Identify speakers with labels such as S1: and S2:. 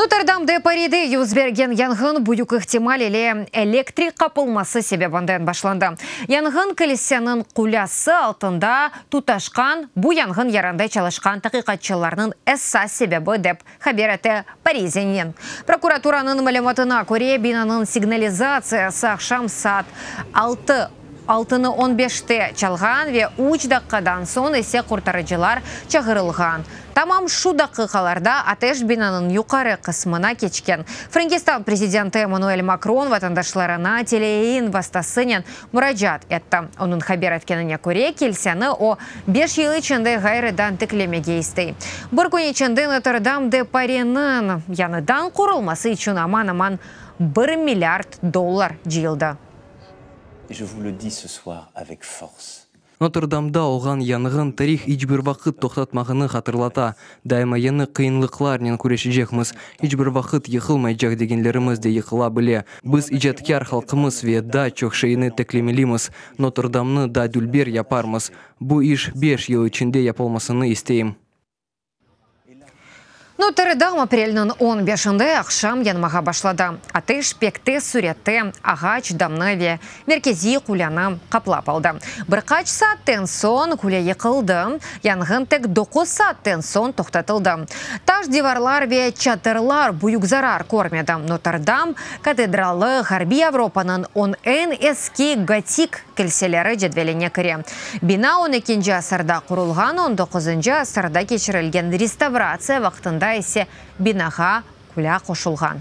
S1: Notr-Dam-de-Paride yüz bergen yanğın büyük ihtimal ile elektrik qapılması sebebinden başlandı. Yanğın kilseniñ qulesi altında tutaşqan. Bu yanğın yerinde çalışqan taqiqatçılarnıñ esas sebebi, dep haber ete Parisniñ prokuraturanıñ malümatına köre, binanıñ signalizatsiyası aqşam saat 6:15-te çalğan ve 3 daqqadan soñ ise qurtarıcılar çağırılğan. Tamam şu daqiqalarda ateş binanıñ yuqarı qısmına keçken. Frenkistan prezidenti Emmanuel Makron vatandaşlarına teleyayın vastasınen muracaat etti. Onıñ haber etkenine köre, kilseni o 5 yıl içinde ğayrıdan tiklemege istey. Bir kün içinde Notr-Dam-de-Pariniñ yañıdan qurulması içün aman-aman 1 milliard dollar cıyıldı.
S2: Et je vous le dis ce soir avec force.
S3: Notr-Damda olğan yanğın tarih iç bir vaqıt toqtatmağanını hatırlata. Daima yañı qıyınlıqlarnen küreşecekmiz. İç bir vaqıt yıqılmaycaq degenlerimiz de yıqıla bile. Biz icatkâr halqmız ve daa çoq şeyni tiklemelimiz. Notr-Damnı daa dülber yaparmız. Bu iş 5 yıl içinde yapılmasını isteyim.
S1: Notr-Dam aprelniñ 15-nde aqşam yanmağa başladı. Ateş pek tez sürette ağaç damnı ve merkeziy quleni qaplap aldı. Bir qaç saatten soñ qule yıqıldı, yanğın tek 9 saatten soñ toqtatıldı. Taş divarlar ve çatırlar büyük zarar körmedi. Notr-Dam katedralı Ğarbiy Avropanıñ eñ eski gotik kilseleri cedveline kire. Bina 12. Asırda qurulğan, 19. Asırda keçirilgen restavratsiya vaqtında ise binağa qule qoşulğan.